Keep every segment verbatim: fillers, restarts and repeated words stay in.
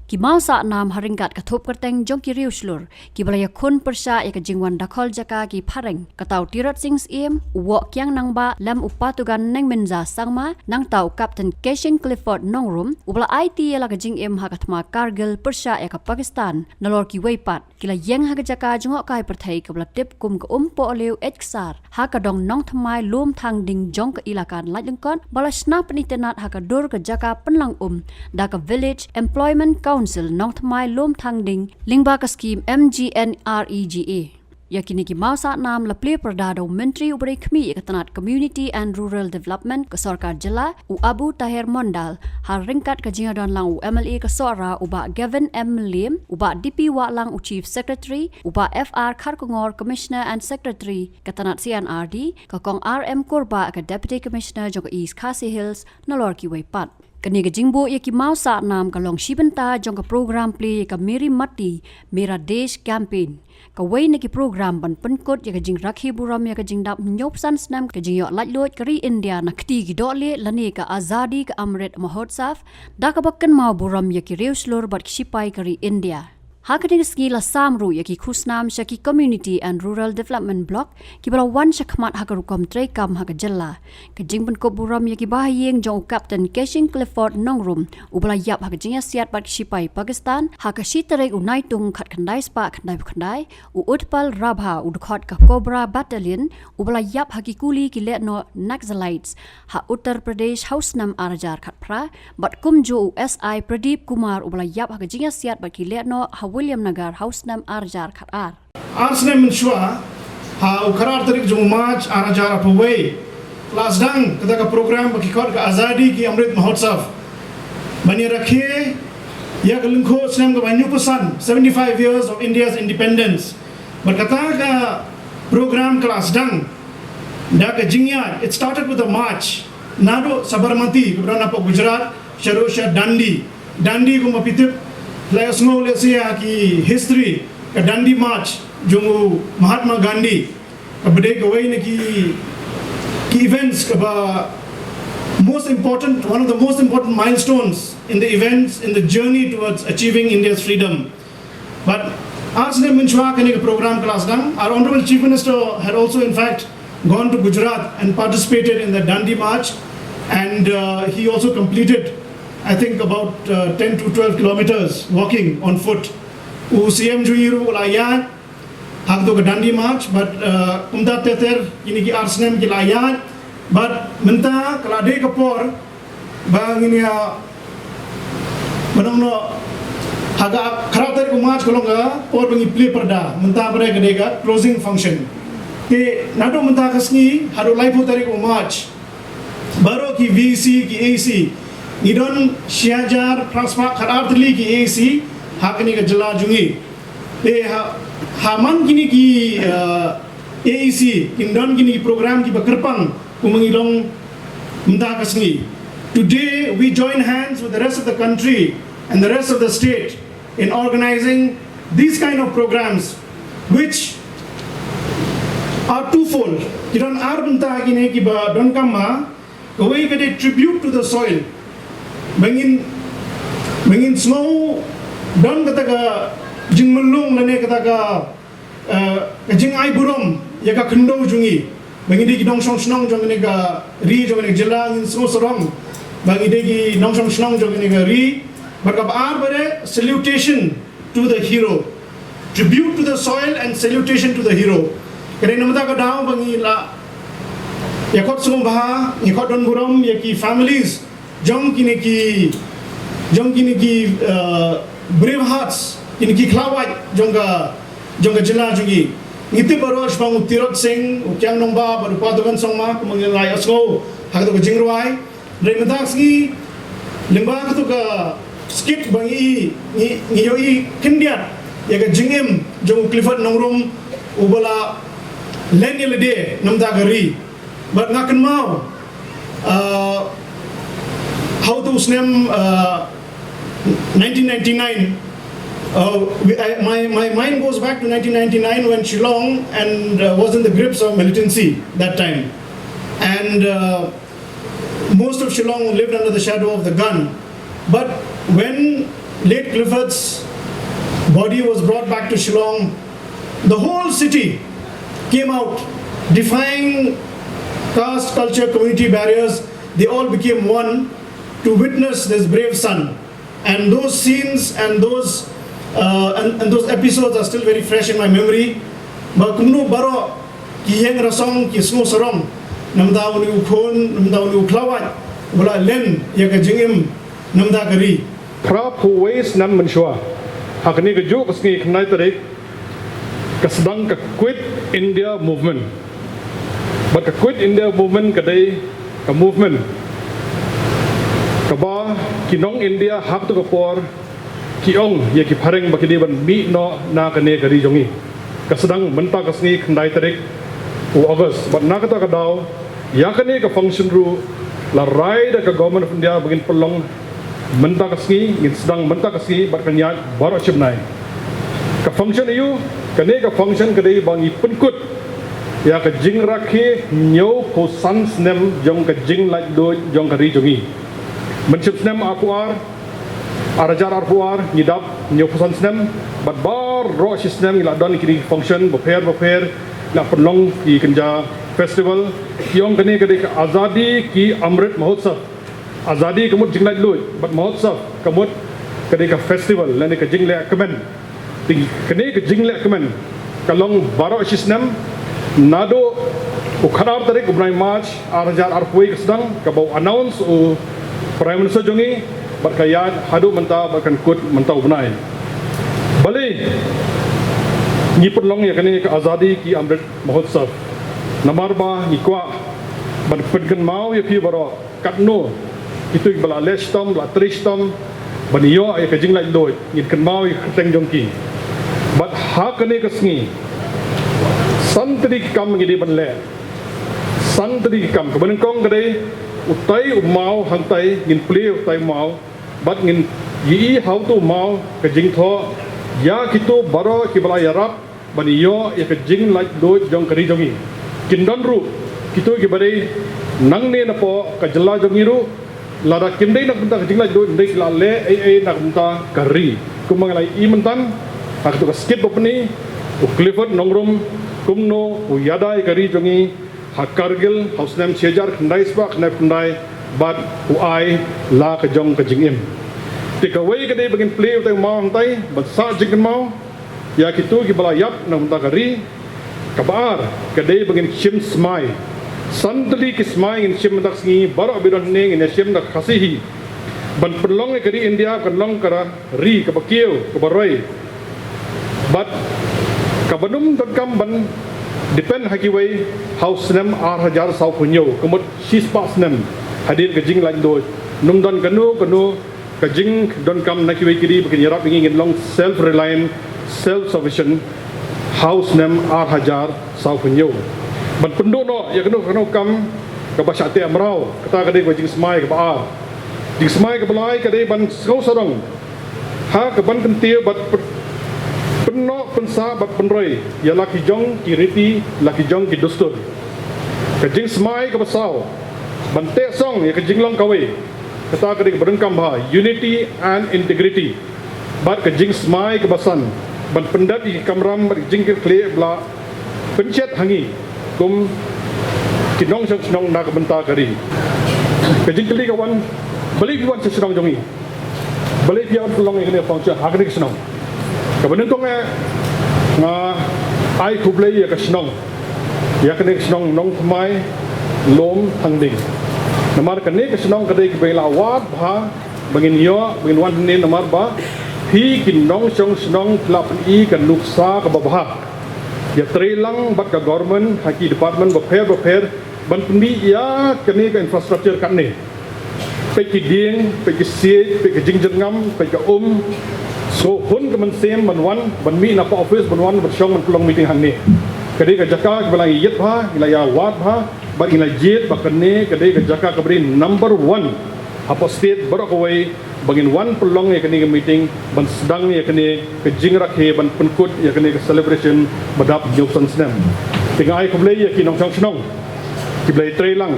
Ki maw sah nam ha ryngkat ka thup kyrteng jong ki riew shlur kiba la ïakhun pyrshah ïa ka jingwan dakhol jaka ki phareng, kata u Tirot Sing Syiem, u Woh Kiang Nangbah lem u Patugan Nengminja Sangma, nangta u Captain Keshing Clifford Nongrum, uba la aiti ïa la ka jingim ha ka thma Kargil pyrshah ïa ka Pakistan, nalor kiwei pat ki la ïeng ha ka jaka jngohkai pyrthei kaba la tip kum ka Um Pohliew Eit Ksar, ha ka dong Nongthymmai Lumthangding jong ka Elakan Laitlyngkot, ba la shna pynitynnad ha ka dur ka jaka pynlang um da ka Village Employment Council Nongthymmai Lumthangding lyngba ka skhim M G N R E G A. Ïa kine ki maw sah nam la plie pyrda da u Myntri uba dei khmih ïa ka tnat Community and Rural Development ka Sorkar Jylla, u Abu Taher Mondal, ha ryngkat ka jingïadon lang u M L A ka Sohra, u Bah Gavin M Mylliem, u Bah D P Wahlang, u Chief Secretary, u Bah F R Kharkongor, Commissioner and Secretary ka tnat C and R D, ka Kong R M Kurbah, ka Deputy Commissioner jong ka East Khasi Hills, nalor kiwei pat. Kane ka jingbuh ïa ki maw sah nam ka long shi bynta jong ka program plie ïa ka Meri Matti Mera Desh campaign, kawei na ki program ban pynkut ïa ka jingrakhe burom ïa ka jingdap hynñiewphew san snem ka jingïoh laitluid ka ri India na kti ki dohlieh lane ka Azadi ka Amrit Mahotsav, da kaba kynmaw burom ïa ki riew shlur bad ki shipai ka ri India. Ha kane ka sngi la sam ruh ïa ki khusnam sha ki Community and Rural Development Block kiba la wan shakhmat ha ka rukom treikam ha ka jylla. Ka jingpynkup burom ïa ki bahaïing jong u Captain Keshing Clifford Nongrum, uba la ïap ha ka jingïasiat bad ki shipai Pakistan ha ka shi tarik u Naitung khatkhyndai spah khyndaiphew khyndai, u Utpal Rabha, u dkhot ka Cobra Battalion, uba la ïap ha ki kuli ki lehnoh Naxalites ha Uttar Pradesh ha u snem ar hajar khatphra, bad kumjuh u S I Pradeep Kumar, uba la ïap ha ka jingïasiat bad ki lehnoh ha Williamnagar ha u snem ar hajar khatar. Ar snem mynshuwa, ha u khatar tarik jong u March ar hajar arphew wei, la sdang kata ka program ba ki khot ka Azadi ki Amrit Mahotsav, ban ïarakhe ïa ka lyngkhuh snem kaba hynñiewphew san, seventy-five years of India's independence. Bad kata ka program ka la sdang da ka jingïaid, it started with a march naduh Sabarmati, kaba don hapoh Gujarat, shaduh sha Dandi. Dandi, kumba phi tip, la ïohsngew lehse ha ki history, ka Dandi March jong u Mahatma Gandhi, kaba dei kawei na ki, ki events kaba most important, one of the most important milestones in the events, in the journey towards achieving India's freedom. But ar snem mynshuwa kane ka program ka la sdang, our Honorable Chief Minister had also, in fact, gone to Gujarat and participated in the Dandi March, and uh, he also completed, I think, about uh, ten to twelve kilometers walking on foot. U C M jong ngi ruh u la ïaid ha kato ka Dandi March, but uh, kumta ter ter, kine ki ar snem ki la ïaid, but mynta ka la dei ka por ba ngin ïa, ba nang noh, ha ka khatar tarik u March ka long ka por ba ngi plie pyrda, mynta ba dei ka dei ka closing function. Te naduh mynta ka sngi haduh laiphew tarik u March, baroh ki V A C, ki A A C, ngi don shi hajar phra spah khatar tylli ki A A C ha kane ka jylla jong ngi. Te ha, ha man kine ki uh, A A C kin don kine ki program kiba kyrpang, kumba ngi long mynta ka sngi. Today we join hands with the rest of the country and the rest of the state in organizing these kind of programs, which are twofold. Ki don ar bynta kine kiba donkam ma, kawei ka dei tribute to the soil. Ba ngin, ba ngin sngew don kata ka jingmyllung lane kata ka, uh, ka jingai burom ïa ka khyndew jong ngi. Ba ngi dei ki nongshong shnong jong kane ka ri, jong kane ka jylla, ngin sngew sarong ba ngi dei ki nongshong shnong jong kane ka ri. Bad kaba ar ba dei salutation to the hero. Tribute to the soil and salutation to the hero. Ka dei namar kata ka daw ba ngi la ïa khot sngewbha, ngi khot don burom ïa ki families jong kine ki, jong kine ki uh, brave hearts, kine ki khlawait jong ka, jong ka jylla jong ngi. Ngi tip baroh shaphang u Tirot Sing, u Kiang Nangbah bad u Patugan Sangma, kumba ngi la ïohsngew ha kato ka jingrwai. Hynrei mynta ka sngi, lyngba kato ka skit ba ngi, ngi, ngi ïohi khyndiat ïa ka jingim jong u Clifford Nongrum, uba la len ïa lade na bynta ka ri. Bad nga kynmaw uh, ha uto u snem uh, nineteen ninety-nine, uh, we, I, my, my mind goes back to nineteen ninety-nine when Shillong and uh, was in the grips of militancy that time. And uh, most of Shillong lived under the shadow of the gun. But when Late Clifford's body was brought back to Shillong, the whole city came out, defying caste, culture, community barriers. They all became one to witness this brave son. And those scenes and those uh, and, and those episodes are still very fresh in my memory. Ba kumno baroh ki ïeng rasong ki sngew sarong namar u khun, namar u khlawait, ba la len ïa ka jingim namar ka ri. Phra phew wei snem mynshuwa, ha kane ka juh ka sngi khyndai tarik, ka sdang ka Quit India Movement. Bad ka Quit India Movement ka dei ka movement kaba ki nong India ha kato ka por ki ong ïa ki phareng ba ki dei ban mih noh na kane ka ri jong ngi. Ka sdang mynta ka sngi khyndai tarik u August. Bad na kata ka daw, ïa kane ka function ruh la rai da ka Government of India ba ngin pynlong mynta ka sngi, ngin sdang mynta ka sngi bad kan ïaid baroh shi bnai. Ka function aïu? Kane ka function ka dei ba ngi pynkut ïa ka jingrakhe hynñiew phew san snem jong ka jinglaitluid jong ka ri jong ngi. Mynshem snem arphew ar, ar hajar arphew ar, ngi dap hynñiew phew san snem, bad baroh shi snem ngi la don kine ki function bapher bapher, la pynlong ki kynja festival. Ki ong kane ka dei ka Azadi Ki Amrit Mahotsav. Azadi ka mut jinglaitluid, bad Mahotsav ka mut ka dei ka festival lane ka jingleh kmen. Te kane ka jingleh kmen ka long baroh shi snem, naduh u khatar tarik u bnai March ar hajar arphew wei ka sdang, kaba u announce u Prime Minister jong ngi, bad ka ïaid haduh mynta bad kan kut mynta u bnai. Balei ngi pynlong ïa kane ka Azadi Ki Amrit Mahotsav? Namar ba ngi kwah ban pynkynmaw ïa phi baroh katno kito kiba la leh shitom, la trei shitom ban ïoh ïa ka jinglaitluid, ngin kynmaw ïa ka kyrteng jong ki. Bad ha kane ka sngi, san tylli ki kam ngi dei ban leh. San tylli ki kam. Kaba nyngkong ka dei utai u maw hangtai, ngin plie utai u maw. Bad ngin ïohi ha uto u maw ka jingthoh ïa kito baroh kiba la ïarap ban ïoh ïa ka jinglaitluid jong ka ri jong ngi. Kin don ruh kito kiba dei nangne napoh ka jylla jong ngi ruh, lada kim dei na ka bynta ka jinglaitluid, hynrei ki la leh ei ei na ka bynta ka ri. Kumba ngi la ïohi mynta ha kato ka skit ba pyni, u Clifford Nongrum, kumno u ïada ïa ka ri jong ngi ha Kargil ha u snem shi hajar khyndai spah khyndai phew khyndai, bad u ai la ka jong ka jingim. Te kawei ka dei ba ngin plie utai u maw hangtai ban sah jingkynmaw ïa kito kiba la ïap na ka bynta ka ri. Kaba ar ka dei ba ngin shim smai. San tylli ki smai ngin shim mynta ka sngi, baroh ba don hangne ngin ïa shim da ka Khasi hi, ban pynlong ïa ka ri India kan long ka ri kaba kiew, kaba roi. Bad kaba nym donkam ban depend ha kiwei ha u snem ar hajar saw phew hynñiew, ka mut shi spah snem hadien ka jinglaitluid, nym don kano kano ka jingdonkam na kiwei ki ri ba kin ïarap ïa ngi, ngin long self reliant, self sufficient ha u snem ar hajar saw phew hynñiew. Ban pynduh noh ïa kano kano ka kam kaba shah teh mraw, kata ka dei ka jingsmai kaba ar. Jingsmai kaba lai ka dei ban sngew sawdong ha ka ban kyntiew bad pyn-, pynnoh pynsah bad pynroi ïa la ki jong ki riti, la ki jong ki dustur. Ka jingsmai kaba saw, ban teh song ïa ka jinglong kawei, kata ka dei kaba donkam bha, unity and integrity. Bad ka jingsmai kaba san, ban pyndep ïa ki kamram bad ki jingkyrkhu ba la pynshet ha ngi kum ki nongshong shnong na ka bynta ka ri. Ka jingkylli ka wan, balei phi wan sha shnong jong ngi? Balei phi wan pynlong ïa kane ka function ha kane ka shnong? Kaba nyngkong eh, nga ai khublei ïa ka shnong, ïa kane ka shnong Nongthymmai Lum Thangding. Namar kane ka shnong ka dei kaba la wad bha ba ngin ïoh, ba ngin wan hangne, namar ba phi ki nongshong shnong phi la pyni ka nuksa kaba bha. Ïatrei lang bad ka government ha ki department bapher bapher ban pynmih ïa kane ka infrastructure katne. Peit ki dieng, peit ki siej, peit ka jingjyrngam, peit ka um. So hun ka mynsiem ban wan, ban mih na ka office, ban wan ban shong ban pynlong meeting hangne. Ka dei ka jaka kaba la ngi ïeit bha, ngi la ïa wad bha, bad ngi la jied ba kane ka dei ka jaka kaba dei number one hapoh state baroh kawei, ba ngin wan pynlong ïa kane ka meeting ban sdang ïa kane ka jingrakhe, ban pynkut ïa kane ka celebration ba dap hynñiew san snem. Te nga ai khublei ïa ki nongshong shnong kiba la ïatrei lang,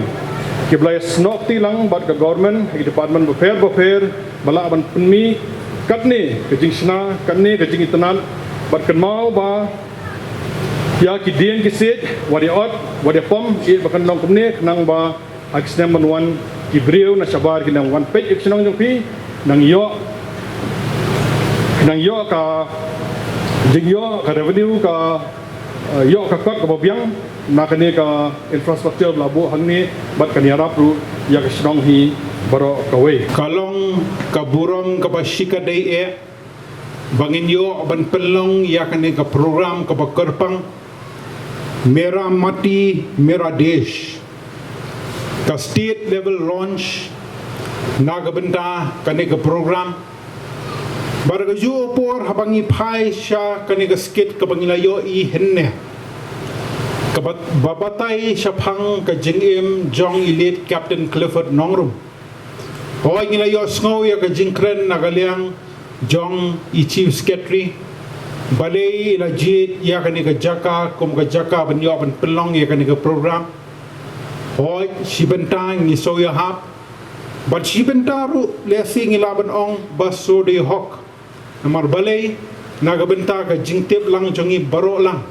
kiba la ïasnoh kti lang bad ka government ha ki department bapher bapher ba lah ban pynmih Katne ka jingshna, katne ka jingitynnad, bad kynmaw ba ïa ki dieng ki siej, wat ïa ot, wat ïa pom, ïa ba kan long kumne, khnang ba ha ki snem ban wan ki briew na shabar ki nang wan peit ïa ka shnong jong phi, nang ïoh, nang ïoh ka jingïoh ka revenue ka, eh, ïoh ka kot kaba biang na kane ka infrastructure ba la buh hangne bad kan ïarap ruh ïa ka shnong hi baroh kawei. Ka long ka burom kaba shikatdei eh ba ngin ïoh ban pynlong ïa kane ka program kaba kyrpang Mera Mati Mera Desh, ka state level launch na ka bynta kane ka program. Bad ha kajuh ka por haba ngi phai sha kane ka skit kaba ngi la ïohi hynne, kaba, ba batai shaphang ka jingim jong i late Captain Clifford Nongrum. Hooid, ngi la ïohsngew ïa ka jingkren na ka liang jong i Chief Secretary, balei i la jied ïa kane ka jaka kum ka jaka ban ïoh ban pynlong ïa kane ka program. Hooid, shi bynta ngi shu ïahap, bad shi bynta ruh lehse ngi lah ban ong ba shu dei hok. Namar balei, na ka bynta ka jingtip lang jong ngi baroh lang,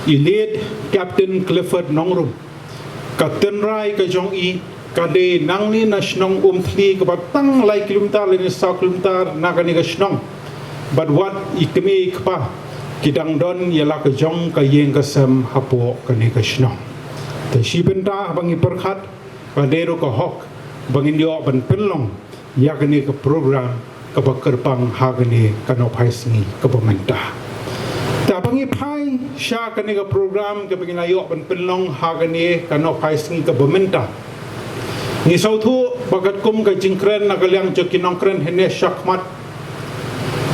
i late Captain Clifford Nongrum, ka tynrai ka jong i ka dei nangne na shnong Umthli kaba tang lai kilometer lane saw kilometer na kane ka shnong. Bad wat i kmie i kpa ki dang don ïa la ka jong ka ïing ka sem hapoh kane ka shnong. Te shi bynta haba ngi pyrkhat, ka dei ruh ka hok ba ngin ïoh ban pynlong ïa kane ka program kaba kyrpang ha kane ka nongphai sngi kaba mynta. Te haba ngi phai sha kane ka program kaba ngi la ïoh ban pynlong ha kane ka nongphai sngi kaba mynta, ngi sngewthuh ba katkum ka jingkren na ka liang jong ki nongkren hynne shakhmat,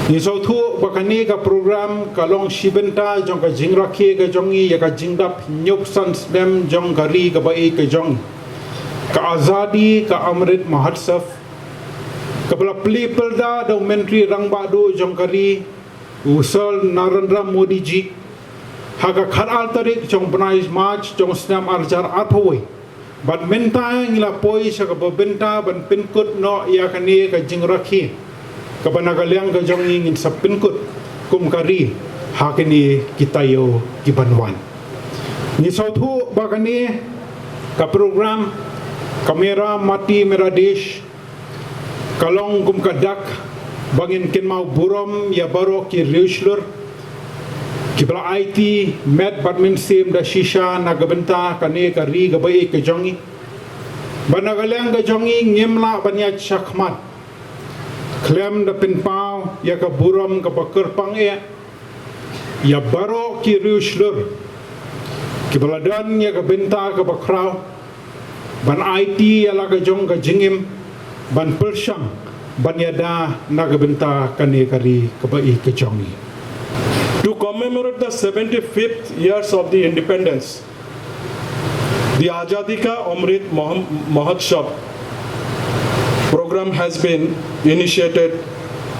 ngi sngewthuh ba kane ka program ka long shi bynta jong ka jingrakhe ka jong ngi ïa ka jingdap hynñiewphew san snem jong ka ri kaba ïeit ka jong ngi, ka Azadi ka Amrit Mahotsav, kaba la plie pyrda da u Myntri Rangbah Duh jong ka ri, u Sir Narendra Modi ji, ha ka khatar tarik jong u bnai March jong u snem ar hajar arphew wei. Bad mynta ngi la poi sha kaba bynta ban pynkut noh ïa kane ka jingrakhe kaba na ka liang ka jong ngi ngin sa pynkut kum ka ri ha kine ki taïew ki ban wan. Ngi sngewthuh ba kane ka program ka Mera Mati Mera Desh ka long kum ka dak ba ngin kynmaw burom ïa baroh ki riewshlur kiba la aiti met bad mynsiem da shisha na ka bynta kane ka ri kaba ïeit ka jong ngi. Bad na ka liang ka jong ngi ngim lah ban ïaid shakhmat khlem da pynpaw ïa ka burom kaba kyrpang eh ïa baroh ki riewshlur kiba la don ïa ka bynta kaba khraw ban aiti ïa la ka jong ka jingim ban pyrshang ban ïada na ka bynta kane ka ri kaba ïeit ka jong ngi. To commemorate the seventy-fifth years of the independence, the Azadi Ka Amrit Maham-, Mahotsav program has been initiated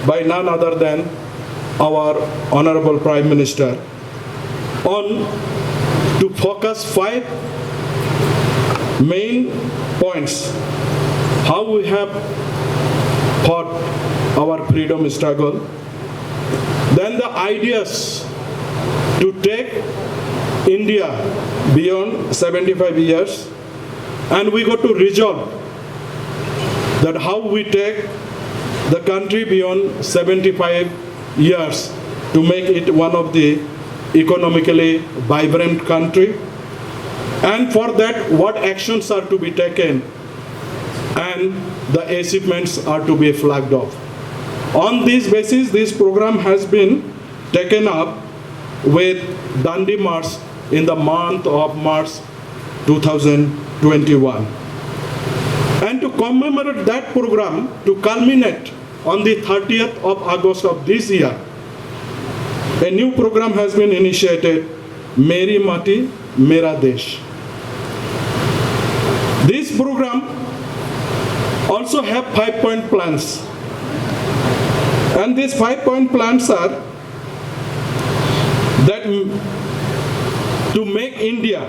by none other than our Honorable Prime Minister on to focus five main points: how we have fought our freedom struggle, then the ideas to take India beyond seventy-five years, and we got to resolve that how we take the country beyond seventy-five years to make it one of the economically vibrant country, and for that what actions are to be taken and the achievements are to be flagged off. On this basis, this program has been taken up with Dandi March in the month of March two thousand twenty-one. And to commemorate that program, to culminate on the thirtieth of August of this year, a new program has been initiated, Meri Mati, Mera Desh. This program also have five point plans. And these five point plans are that m-, to make India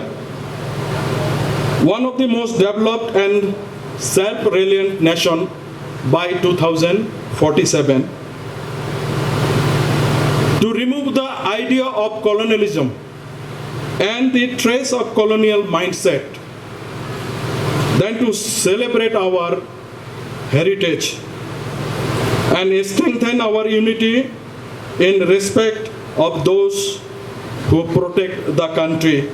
one of the most developed and self-reliant nation by two thousand forty-seven. of colonialism and the trace of colonial mindset than to celebrate our heritage and strengthen our unity in respect of those who protect the country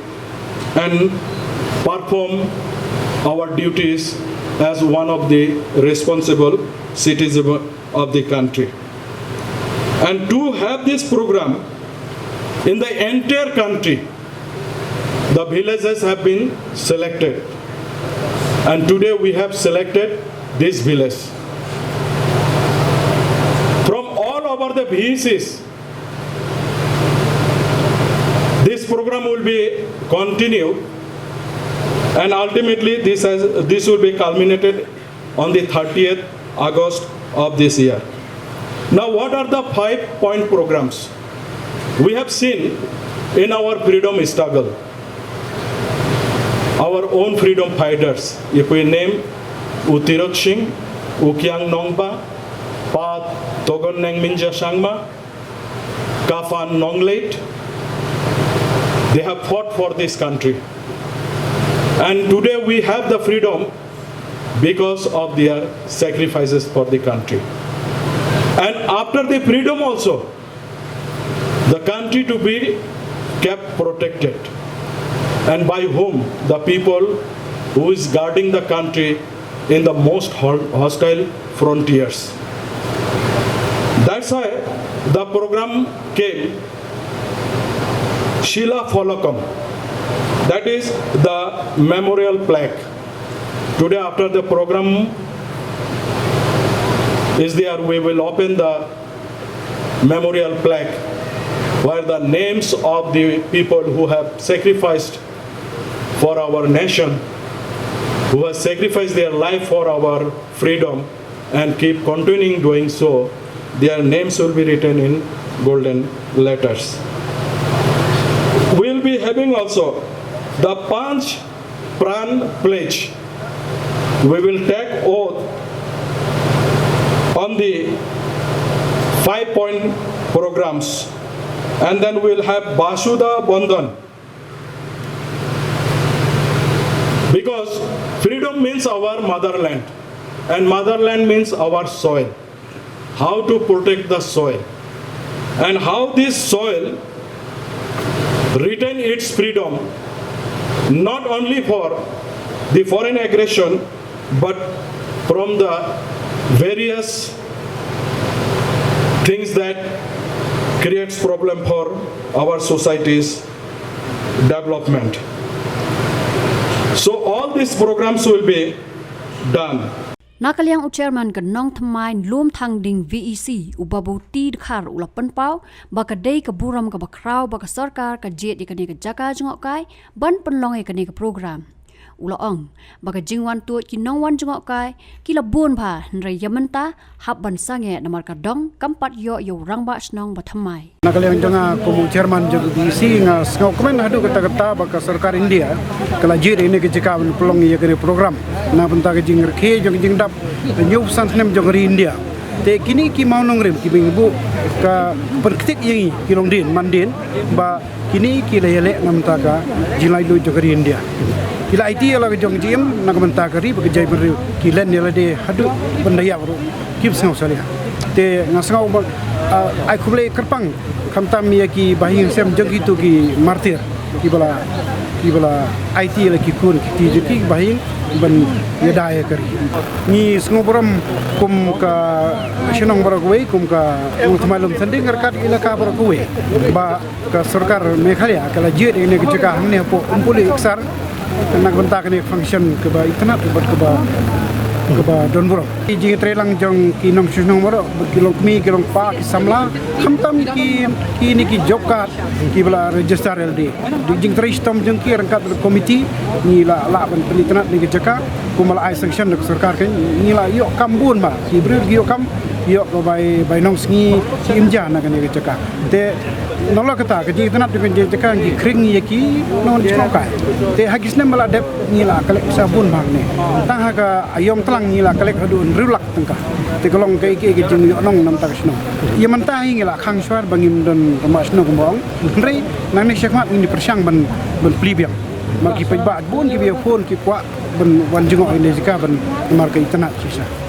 and perform our duties as one of the responsible citizens of the country. And to have this program in the entire country, the villages have been selected. And today we have selected this village. From all over the V E Cs, this program will be continued, and ultimately this, has, this will be culminated on the thirtieth August of this year. Now, what are the five point programs? We have seen in our freedom struggle, our own freedom fighters, if we name U Tirot Sing, U Kiang Nongba, Pa Togon Nengminja Sangma, Kafan Nongleit, they have fought for this country. And today we have the freedom because of their sacrifices for the country. And after the freedom also, the country to be kept protected. And by whom? The people who is guarding the country in the most ho-, hostile frontiers. That's why the program came Shila Phalakam, that is the memorial plaque. Today, after the program is there, we will open the memorial plaque where the names of the people who have sacrificed for our nation, who have sacrificed their life for our freedom and keep continuing doing so, their names will be written in golden letters. We'll be having also the Panch Pran Pledge. We will take oath on the five point programs, and then we'll have Basuda Bandhan. Because freedom means our motherland, and motherland means our soil. How to protect the soil, and how this soil retain its freedom, not only for the foreign aggression, but from the various things that creates problem for our society's development. So all these programs will be done. Na ka liang u chairman ka Nongthymmai Lum Thangding V E C, u Babu T Dkhar, u la pynpaw ba ka dei ka burom kaba khraw ba ka sorkar ka jied ïa kane ka jaka jngohkai ban pynlong ïa kane ka program. U la ong ba ka jingwan tuid ki nongwan jngohkai ki la bun bha, hynrei ïa mynta hap ban sangeh namar ka dong kam pat ïoh ïa u rangbah shnong ba thymmai. Na ka liang jong nga kum u chairman jong ka V E C, nga sngewkmen haduh katta katta ba ka sorkar India ka la jied ïa kane ka jaka ban pynlong ïa kane ka program na bynta ka jingrkhie jong ka jingdap hynñiewphew san snem jong ka ri India. Te kine ki mawnongrim kiba ngi buh ka pynktieh ïa ngi ki longdien mandien ba kine ki la ïaleh na bynta ka jinglaitluid jong ka ri India. Ki la aiti ïa la ka jong ka jingim na ka bynta ka ri bad ka jaitbynriew, ki len ïa lade haduh ban da ïap ruh kim sngew salia. Te nga sngew ba, ah, ai khublei kyrpang khamtam ïa ki bahaïing hasem jong kito ki martyr kiba la, kiba la aiti ïa la ki khun ki kti jong ki bahaïing ban ïada ïa ka ri. Ngi sngewburom kum ka shnong baroh kawei, kum ka Nongthymmai Lumthangding ryngkat ïa ka baroh kawei ba ka sorkar Meghalaya ka la jied ïa kane ka jaka hangne hapoh Umpuli Iksar na ka bynta kane ka function kaba itynnad bad kaba, kaba don burom. Ki jingïatreilang jong ki nongshong shnong baroh, ki longkmie, ki longkpa, ki samla, khamtam ki, kine ki job card kiba la register ïa lade. Dei ka jingtrei shitom jong ki ryngkat bad ka komiti ngi la lah ban pynitynnad ïa kane ka jaka, kumba la ai sanction da ka sorkar, kan ngi la ïoh kam bun bha, ki briew ki ïoh kam ïoh ka bai, bai nongsngi ki im ja na kane ka jaka. Te nalor kata ka jingitynnad jong kane ka jaka ngi khring ïa ki nongshong kai. Te ha ki snem ba la dep ngi la collect pisa bun bha hangne. Tang ha ka aïom tlang ngi la collect haduh hynriew lak tyngka. Te ka long kaei kaei ka jingïohnong namar ka shnong. Ïa mynta hi ngi la khang shuwa ba ngim don rangbah shnong kumba ong. Hynrei nangne shakhmat ngin pyrshang ban, ban plie biang. Namar ki paidbah bun kiba ïa phone ki kwah ban wan jngoh ïa kane ka jaka ban namar ka itynnad shisha.